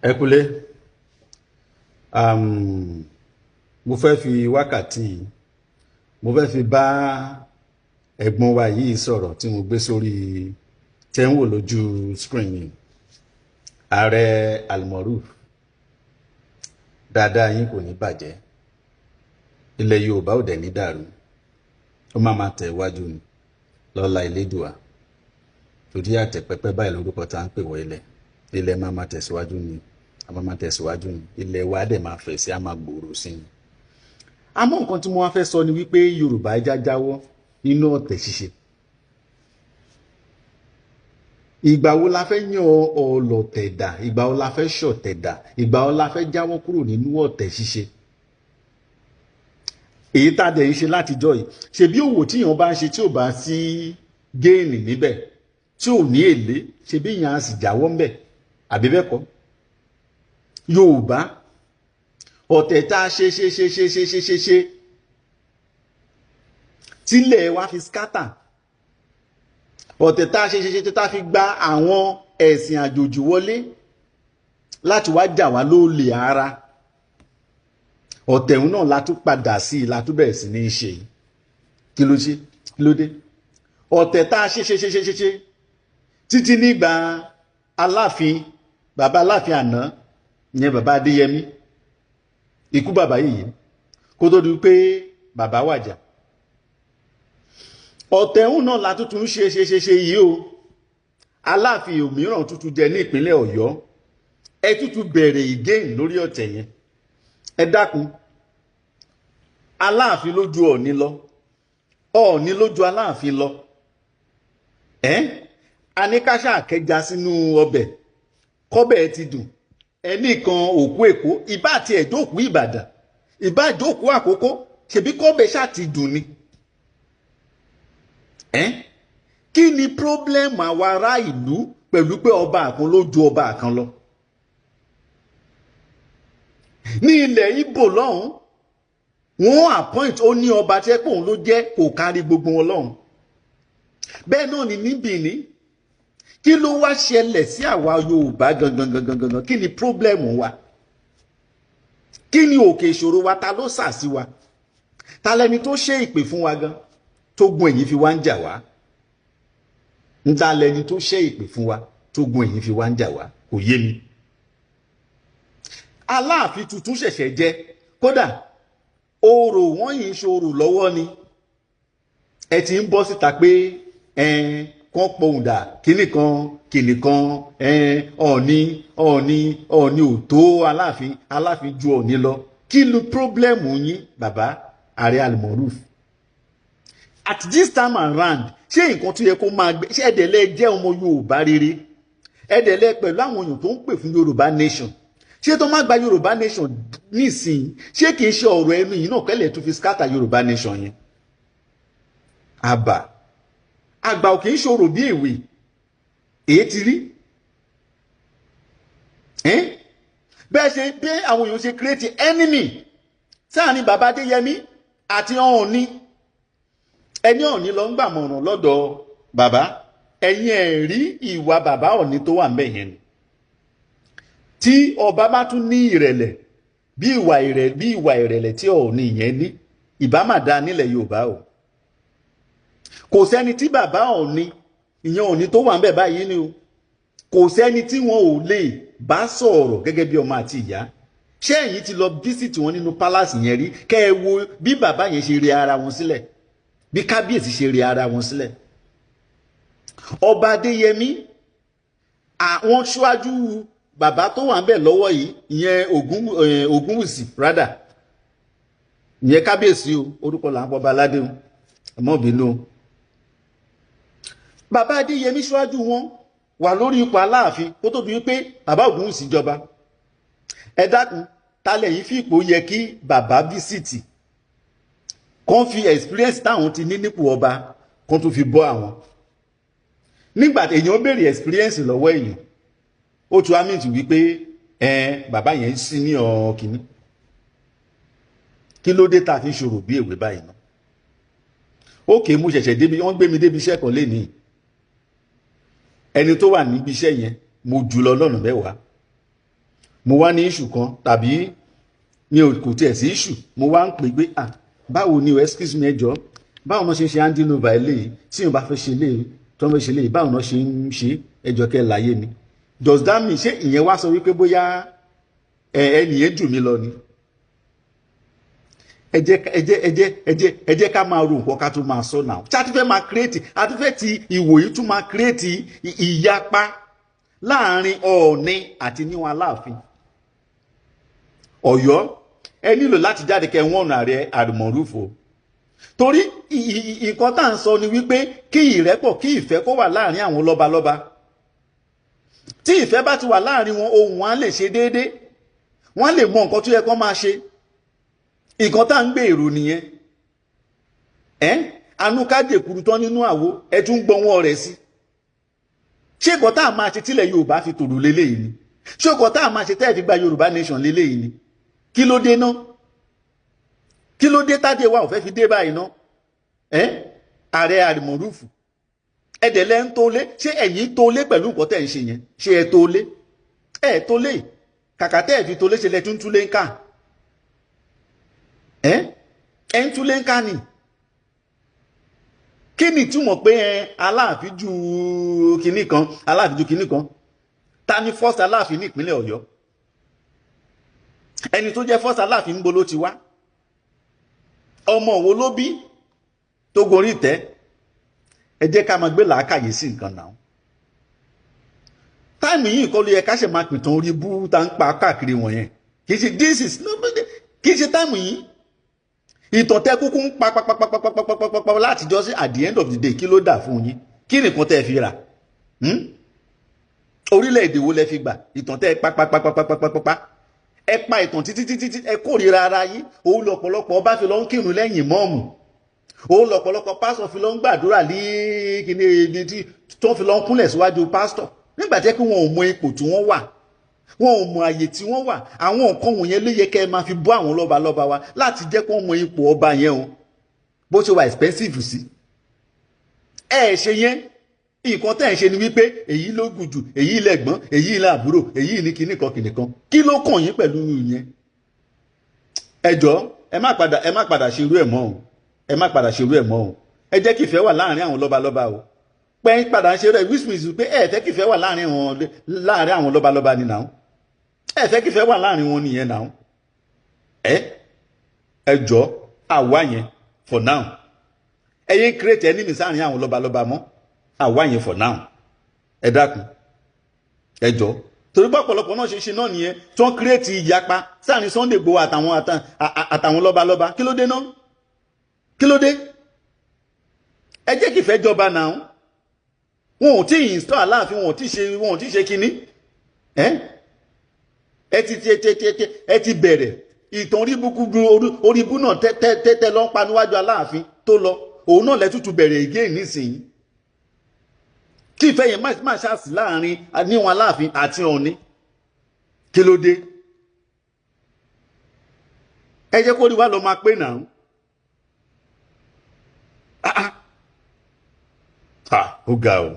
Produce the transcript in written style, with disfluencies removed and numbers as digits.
Ẹ kúlé. Mo fẹ́ fi wákàtí yìí, mo fẹ́ fi bá ẹ̀gbọ́n wa yìí sọ̀rọ̀ tí mo gbé sórí tẹ́ ń wò lójú screen mi. Ààrẹ Almoruf, dáadáa yín kò ní bàjẹ́, ilẹ̀ Yorùbá ò dẹ̀ ní dàrú, ó má máa tẹ̀ wájú ni lọ́la Elédùà, torí àtẹ̀pẹ́pẹ́ báyìí lórúkọ tá à ń pè wọ ilẹ̀, ilẹ̀ má máa tẹ̀síwájú ni, a máa máa tẹ̀síwájú ni, ilẹ̀ wa dẹ̀ máa fẹ̀ sí, a máa gbòòrò sí ni. Àmọ́ nǹkan tí mo wá fẹ́ sọ ni wípé Yorùbá ẹja jáwọ́ nínú ọ̀tẹ̀ ṣíṣe. Ìgbà wo la fẹ́ yan ọlọ̀tẹ̀ dà? Ìgbà wo la fẹ́ ṣọ̀tẹ̀ dà? Ìgbà wo la fẹ́ jáwọ́ kúrò nínú ọ̀tẹ̀ ṣíṣe? Èyí tá a dẹ̀ ń ṣe látijọ́ yìí, ṣebí òwò tíyàn bá ń ṣe tí ò bá sí géènì níbẹ̀, tí ò ní èlé, ṣebí ìyàn á sì jáwọ́ ńbẹ̀, àbí bẹ́ẹ̀ kọ́? Yorùbá, ọ̀tẹ̀ tá a ṣe ṣe ṣe ṣe ṣe ṣe ṣe ṣe tílẹ̀ wa fi scatter, ọ̀tẹ̀ tá a ṣe ṣe ṣe tá a fi gba àwọn ẹ̀sìn àjòjì wọlé láti wá jà wá lólè ara, ọ̀tẹ̀ náà la tún padà sí i, la tún bẹ̀rẹ̀ sí ní í ṣe. Kí ló ṣe? Kí ló dé? Ọ̀tẹ̀ tá a ṣe ṣe ṣe ṣe ṣe ṣe títí nígbà Aláàfin, bàbá Aláàfin àná ìyẹn bàbá Adéyẹmí, ikú bàbá yìí kó tó di pé bàbá wàjà, ọ̀tẹ̀ náà la tún tún ṣe ṣe ṣe ṣe yìí o. Aláàfin òmíràn tuntun jẹ ní ìpínlẹ̀ Ọ̀yọ́, ẹ tútù bẹ̀rẹ̀ again lórí ọ̀tẹ̀ yẹn. Ẹ dákun, Aláàfin lójú Ọ̀ọ̀ni lọ, Ọ̀ọ̀ni lójú Aláàfin lọ. Ẹ aníkáṣá kẹja sínú ọbẹ̀ kọ́bẹ̀ ti dùn, ẹnì kan òkú Èkó, ìbá àti ẹ̀jókòó Ìbàdàn, ìbá àjókòó Àkókó, ṣèbí kọ́bẹ̀ ṣáà ti dùn ni. Kí ni problem àwa ará ìlú pẹ̀lú pé ọba kan ló ju ọba kan lọ? Ní ilẹ̀ Ìgbò lọ́hùn, wọ́n appoint ó ní ọba tí ẹ pé òun ló jẹ́ kò kárí gbogbo wọn lọ́hùn. Bẹ́ẹ̀ náà ni ní Benin. Kí ló wá ṣẹlẹ̀ sí àwa Yorùbá gangan gangan gangan? Kí ni problem wa? Kí ni òkè ìṣòro wa? Ta ló sà sí wa? Ta lẹni tó ṣe ìpè fún wa gan tó gun èyí fi wá ń jà wá? Ń ta lẹni tó ṣe ìpè fún wa tó gun èyí fi wá ń jà wá? Kò yé mi. Aláàfin tuntun ṣẹ̀ṣẹ̀ jẹ, kódà orò wọ́n yìí ń ṣòro lọ́wọ́ ni. Ẹ ti ń bọ́ síta pé kán pohùn dà, kíní kan kíní kan, Ọ̀ọ̀ni Ọ̀ọ̀ni Ọ̀ọ̀ni ò tó Aláàfin, Aláàfin ju Ọ̀ọ̀ni lọ. Kí ló problem yín, bàbá Ààrẹ Almoruf? At this time around, ṣé nǹkan tó yẹ kó máa gbé, ṣé ẹ̀dẹ̀lẹ̀ jẹ́ ọmọ Yorùbá rere, ẹ̀dẹ̀lẹ̀ pẹ̀lú àwọn èèyàn tó ń pè fún Yorùbá nation, ṣé tó má gba Yorùbá nation nísìnyí, ṣé kìí ṣe ọ̀rọ̀ ẹnu yìí náà kẹ́lẹ̀ tó fi scatter Yorùbá nation yẹn? Àbà àgbà ò kì í ṣòro bí èwe, èyí ti rí bẹ́ẹ̀ ṣe bí àwọn èèyàn ṣe create enemy sáàrin bàbá Adéyẹmí àti Ọọ̀ni. Ẹni Ọọ̀ni lọ ń gbàmọ̀ràn lọ́dọ̀ bàbá, ẹ̀yin ẹ̀ rí ìwà bàbá Ọọ̀ni tó wà ńbẹ̀ yẹn ni. Tí ọba bá tún ní ìrẹ̀lẹ̀ bí ìwà ìrẹ̀lẹ̀ tí Ọọ̀ni yẹn ní, ìbá má dáa nílẹ̀ Yorùbá o. Kò sẹ́ni tí bàbá Ọọ̀ni ìyẹn Ọọ̀ni tó wà ńbẹ̀ báyìí ni o, kò sẹ́ni tí wọn ò lè bá sọ̀rọ̀ gẹ́gẹ́ bí ọmọ àti ìyá. Ṣé ẹ̀yin ti lọ visit wọn nínú palace yẹn rí? Kẹ́ ẹ wo bí bàbá yẹn ṣe rí ara wọn sílẹ̀, bí kábíyèsí ṣe rí ara wọn sílẹ̀. Ọba Adéyẹmí, àwọn ṣíwájú bàbá tó wà ńbẹ̀ lọ́wọ́ yìí, ìyẹn Ògúnwùsì rádà, ìyẹn kábíyèsí o, orúkọ là ń pọ̀ baládé o, ẹ má bínú o. Bàbá Adéyẹmí ṣíwájú wọn wà lórí ipò Aláàfin kó tó di wípé bàbá Ògúnwùsì jọba. Ẹ dákun, talẹ̀ yìí fi ipò yẹ kí bàbá visit kàn fi experience táwọn ti ní nípò ọba kàn tún fi bọ́ àwọn. Nígbà èèyàn béèrè experience lọ́wọ́ èèyàn, ó tún amíǹtì wípé bàbá yẹn sí ní ọ̀kìnní. Kí ló dé tá a fi ń ṣòro bí èwe báyìí náà? Ókè, mo ṣẹ̀ṣẹ̀ débi, wọ́n gbé mi débi iṣẹ́ kan lénìí. Ẹni tó wà níbi iṣẹ́ yẹn, mo jù lọ lọ́nà mẹ́wàá. Mo wá ní issue kan tàbí mi ò kò tiẹ̀ sí issue, mo wá ń pè pé, "Ah, báwo ni o? Excuse me, ẹ jọ̀ọ́, báwo náà ṣe ń ṣe handing over eléyìí? Tí yóò bá fẹ́ ṣe eléyìí, tó ń fẹ́ ṣe eléyìí, báwo náà ṣe ń ṣe? Ẹ jọ̀ọ́, kẹ́ láyé mi." Does that mean, ṣé ìyẹn wá sọ wípé bóyá ẹnìyẹn jù mí lọ ni? Ẹ jẹ́ ẹ jẹ́ ẹ jẹ́ ẹ jẹ́ ẹ jẹ́ ká máa ro nǹkan ká tó máa sọ náà. Ṣé a ti fẹ́ máa create, a ti fẹ́ ti ìwòyí tún máa create ìyapa láàrin Ọọ̀ni àti níwọn Aláàfin Ọ̀yọ́? Ẹ nílò láti jáde kẹ́ wọ́n ààrẹ àrùmọ̀rúfò, torí nǹkan tá à ń sọ ni wípé kí ìrẹ́pọ̀, kí ìfẹ́ kó wà láàrin àwọn lọ́balọ́ba. Tí ìfẹ́ bá ti wà láàrin wọn, ohùn wọn á lè ṣe déédé, wọ́n á lè mọ nǹkan tó yẹ kó máa ṣe. Nǹkan tá à ń gbèrò nìyẹn. Ẹ anúkájèkúrú tán nínú àwo, ẹ tún gbọ́wọ́ rẹ̀ sí. Ṣé nǹkan tá à máa ṣe tílẹ̀ Yorùbá fi tòrò léléyìí ni? Ṣé nǹkan tá à máa ṣe tẹ́ẹ̀ fi gba Yorùbá nation léléyìí ni? Kí ló dé ná? Kí ló dé tádé wa ò fẹ́ fi dé báyìí ná? Ẹ ààrẹ àrìmọ̀rúfù, ẹ̀dẹ̀lẹ́ ń tó lé. Ṣé ẹ̀yin tó lé pẹ̀lú nǹkan tẹ̀ ń ṣe yẹn? Ṣé ẹ tó lé? Ẹ tó lé. Kàkà tẹ́ ẹ̀ fi tó lé ṣe lẹ tún túlé ń ká. Ẹ ẹ ń túlé ń ká ni. Kí ni ìtumọ̀ pé ẹ Aláàfin ju kinní kan, Aláàfin ju kinní kan? Ta ni first Aláàfin ní ìpínlẹ̀ Ọ̀yọ́? Ẹni tó jẹ́ first Aláàfin, ń bo ló ti wá? Ọmọ wo ló bí tó gorí ìtẹ́? Ẹ jẹ́ ká máa gbé làákàyè sí nǹkan náà. Time yìí kọ́ ló yẹ ká ṣe máa pìtàn orí bú tá ń pa káàkiri wọ̀nyẹn. Kì í ṣe, this is no, kì í ṣe time yìí. Ìtàn tẹ kúkú ń pa pa látijọ́ sí, at the end of the day, kí ló dà fún yín? Kí nìkan tẹ́ fi rà? Orílẹ̀-èdè wo lẹ fi gbà? Ìtàn tẹ́ pa pa pa pa pa pa pa pa, ẹ pa ìtàn títí títí tí ẹ kórìíra ara yín. Òun lọ́pọ̀lọpọ̀ ọba fi lọ ń kírun lẹ́yìn mọ́ọ̀mù, òun lọ́pọ̀lọpọ̀ pásítọ̀ fi lọ ń gbàdúrà ní kíní tí tó fi lọ ń kúnlẹ̀ síwájú pásítọ̀, nígbà tí wọn ò mọ ipò tí wọ́n wà, wọn ò mọ àyè tí wọ́n wà. Àwọn nǹkan wọ̀nyẹn ló yẹ kẹ́ ẹ máa fi bọ́ àwọn lọ́balọ́ba wa láti jẹ́ kó mọ ipò ọba yẹn o, bó ṣe wà expensive sí. Ẹ ṣe yẹn. Nǹkan tẹ́ ẹ̀ ṣe ni wípé èyí ló gùn jù, èyí lẹ̀gbọ́n, èyí làbúrò, èyí ní kinní kan kinní kan. Kí ló kàn yín pẹ̀lú yẹn? Ẹ jọ̀ọ́, ẹ má padà ṣerú ẹ̀ mọ́ o. Ẹ má padà ṣerú ẹ̀ mọ́ o. Ẹ jẹ́ kí ìfẹ́ wà láàrin àwọn lọ́balọ́ba o. Pẹ́ ń padà ń ṣerú ẹ̀, which means pé ẹ fẹ́ kí ìfẹ́ wà láàrin àwọn lọ́balọ́ba ni náà. Ẹ fẹ́ kí ìfẹ́ wà láàrin wọn nìyẹn náà. Ẹ jọ̀ọ́, àwa yẹn for now. Ẹ yé create enemy sáàrin àwọn lọ́balọ́ba mọ́. Àwa yẹn for now. Ẹ dákun, ẹ jọ̀ọ́, torí bá ọ̀pọ̀lọpọ̀ náà ṣe ṣe náà nìyẹn tí wọ́n create ìyapa sáàrin Sunday Igboho àtàwọn lọ́balọ́ba. Kí ló dé náà? Kí ló dé? Ẹ jẹ́ kí ìfẹ́ jọba náà. Wọn ò tí ì install Aláàfin, wọn ò tí ì ṣe kinní. Ẹ ti ti ti ti ẹ ti bẹ̀rẹ̀ ìtàn orí búkú, orí ibú náà tẹ́tẹ́ ló ń pa níwájú Aláàfin tó lọ. Òun náà lẹ́tùtù bẹ̀rẹ̀ again nísìnyí. Kí ìfẹ́ yẹn má ṣáàsì láàrin níwọn Aláàfin àti Ọ̀ọ̀ni. Kí ló dé? Ẹ jẹ́ kó rí wa lọ máa pé náà. Ah ah, ó ga o.